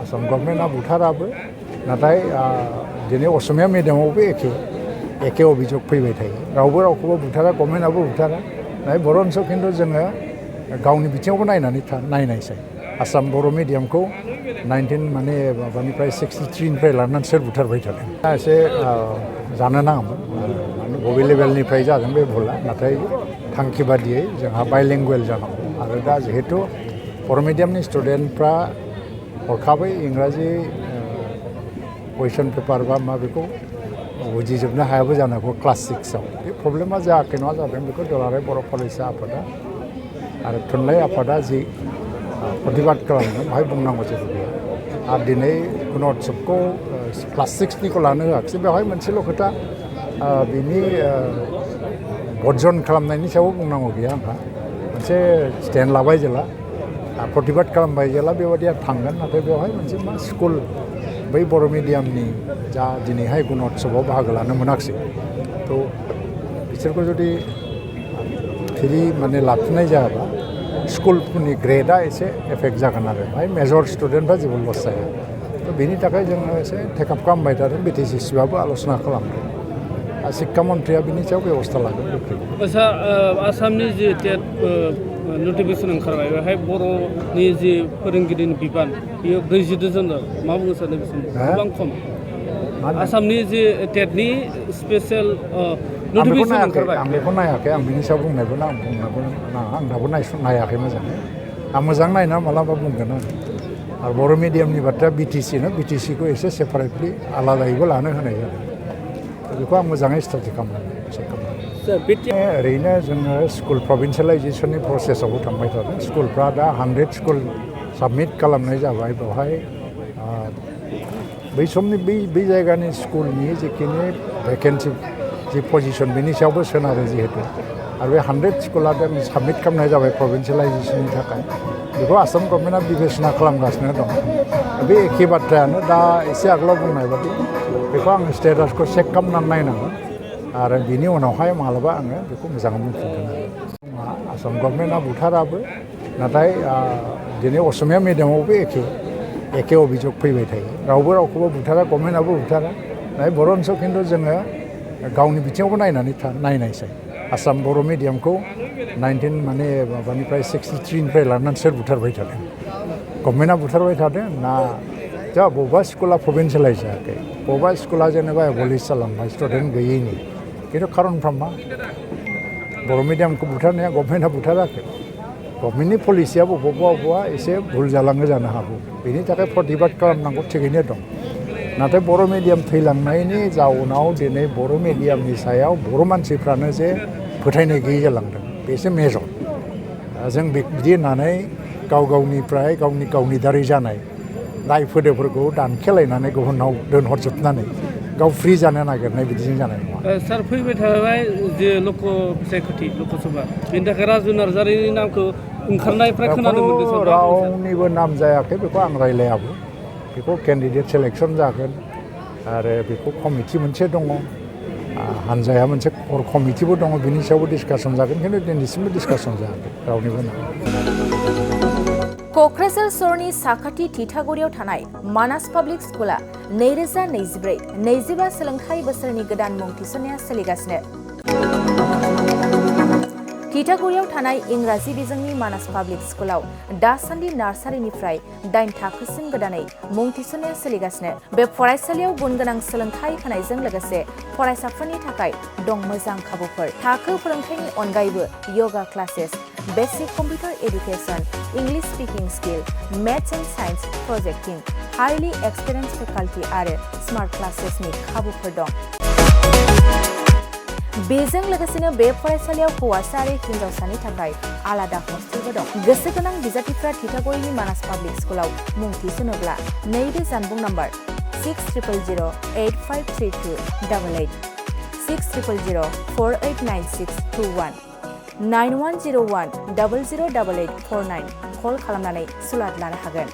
आसाम गभर्नमेन्टआ बुथाराबो नाथाय दिनै असमिया मिडियामावबो एखे अभियोग फैबाय थायो रावबो रावखौबो बुथारा गभर्नमेन्टआबो बुथारा नाथाय बर' ओनसोलाव खिन्थु जोङो गावनि बिथिङावबो नायनायसाय आसाम बर' मिडियामखौ 63 निफ्राय लानानै सोर बुथारबाय थादों एसे जानो नाङामोन माने बबे लेभेलनिफ्राय जादों बे भुला नाथाय थांखि बादियै जोंहा बाइलिंगुवेल जानांगौ आरो दा जिहेतु बर' मिडियामनि स्टुडेन्टफ्रा हरखाबै इंराजि कुइसन पेपार बा मा बेखौ बुजिजोबनो हायाबो जानो हागौ क्लास 6आव बे प्रब्लेमा जायाखै नङा जादों बेखौ दुलाराय बर' फरायसा आफादा आरो थुनलाइ आफादा जि प्रतिबाद खालामदों बाहाय बुंनांगौ जेबो गैया आरो दिनै गुण'त्सबखौ क्लास 6निखौ लानो होआखिसै बेवहाय मोनसेल' खोथा बिनि बर्जन खालामनायनि सायाव बुंनांगौ गैया आंहा मोनसे स्टेन्ड लाबाय जेला प्रतिबाद खालामबाय जेला बेबायदिया थांगोन नाथाय बेवहाय मोनसे मा स्कुल बै बर' मिडियामनि जा दिनैहाय गुण'त्सबआव बाहागो लानो मोनाखिसै थ' बिसोरखौ जुदि फिरि माने लाफिननाय जायाबा स्कुलफोरनि ग्रेडआ एसे एफेक्ट जागोन आरो बाहाय मेजर स्टुडेन्टफ्रा जेबो लस जाया थ' बेनि थाखाय जोङो एसे टेकआप खालामबाय थादों बिटिसिसिबाबो आल'सना खालामदों शिक्षा मन्थ्रिया बिनि सायाव बेबस्था लागोन आदसा आसामनि जि टेट नटिफिकेसन ओंखारबाय बेवहाय बर'नि जि फोरोंगिरिनि बिबान बेयो 42 जन मा बुङो सार गोबां खम आसामनि जि टेटनि स्पेसियेल नटिफिकेसन ओंखारबाय आं बेखौ नायाखै आं बिनि सायाव बुंनोबो नाङा आं दाबो नायाखै मोजाङै आं मोजां नायना मालाबा बुंगोन आरो बर' मिडियामनि बाथ्राया बिटिसिखौ एसे सेपारेटलि आलादायैबो लानो होनाय जादों बेखौ आं मोजाङै स्टाडि खालामनानै ओरैनो जोङो स्कुल प्रभिन्सियेलाइजेसननि प्रसेसआवबो थांबाय थादों स्कुलफ्रा दा 100 स्कुल साबमिट खालामनाय जाबाय बेवहाय बै समनि बै जायगानि स्कुलनि जिखिनि भेकेन्सि जि पजिसन बेनि सायावबो सोनारो जिहेतु आरो बे 100 स्कुला दा साबमिट खालामनाय जाबाय प्रभिन्सियेलाइजेसननि थाखाय बेखौ आसाम गभर्नमेन्टआ बिबेचना खालामगासिनो दं बे एखे बाथ्रायानो दा एसे आगोलाव बुंनाय बादि बेखौ आं स्टेटासखौ चेक खालामनानै नायनांगोन आरो बिनि उनावहाय मालाबा आङो बेखौ मोजाङै बुंफिनगोन आसाम गभर्नमेन्टआ बुथाराबो नाथाय दिनै असमिया मिडियामावबो एखे अभियोग फैबाय थायो रावबो रावखौबो बुथारा गभर्नमेन्टआबो बुथारा नाथाय बर' ओनसोलाव खिन्थु जोङो गावनि बिथिङावबो नायनायसाय आसाम बर' मिडियामखौ 63 निफ्राय लानानै सोर बुथारबाय थादों गभर्नमेन्टआ बुथारबाय थादों ना जा बबेबा स्कुला प्रभिन्सियेलाइज जायाखै बबेबा स्कुला जेनेबा एबलिश जालांबाय स्टुडेन्ट गैयैनि खिन्थु खारनफ्रा मा बर' मिडियामखौ बुथारनाया गभर्नमेन्टआ बुथाराखै गभर्नमेन्टनि पलिसिया बबेबा एसे भुल जालाङो जानो हागौ बेनि थाखाय प्रतिबाद खालामनांगौ थिगैनो दं नाथाय बर' मिडियाम थैलांनायनि जाउनाव दिनै बर' मिडियामनि सायाव बर' मानसिफ्रानो जे फोथायनाय गैयै जालांदों बेसो मेजर जों बिदि होननानै गावनिफ्राय गावनि दारै जानाय दाय फोदोफोरखौ दानखेलायनानै गुबुनाव दोनहरजोबनानै गाव फ्रि जानो नागिरनाय बिदिजों जानाय नङा सार फैबाय थाबाय जे लक' बिसायख'थि लकसभा बेनि थाखाय राजु नार्जारिनि नामखौ ओंखारनायफ्रा खोनानो मोनदों रावनिबो नाम जायाखै बेखौ आं रायलायाबो बेखौ केन्डिडेट सेलेक्सन जागोन आरो बेखौ कमिटि मोनसे दङ हानजाया मोनसे क'र कमिटिबो दङ बिनि सायावबो डिसकासन जागोन खिन्थु दिनैसिमबो डिसकासन जायाखै रावनिबो नाम क'क्राझार सहरनि साखाथि थिथागुरियाव थानाय मानास पाब्लिक स्कुला 2024-25 सोलोंथाइ बोसोरनि गोदान मुं थिसननाया सोलिगासिनो थिथागुरियाव थानाय इंराजि बिजोंनि मानास पाब्लिक स्कुलाव दासान्दि नार्सारिनिफ्राय 8 थाखोसिम गोदानै मुं थिसननाया सोलिगासिनो बे फरायसालियाव गुनगोनां सोलोंथाइ होनायजों लोगोसे फरायसाफोरनि थाखाय दं मोजां खाबुफोर थाखो फोरोंथायनि अनगायैबो yoga classes basic computer education English speaking skill maths and science projecting highly experience faculty आरो स्मार्ट क्लासेसनि खाबुफोर दं बेजों लोगोसेनो बे फरायसालियाव हौवासा आरो हिन्जावसानि थाखाय आलादा हस्टेलबो दं गोसो गोनां बिजाथिफ्रा थिथागुरिनि मानास पाब्लिक स्कुलाव मुं थिसनोब्ला नैबे जानबुं नम्बर 6000853288 6000489621 9101008849 कल खालामनानै सुलाद लानो हागोन।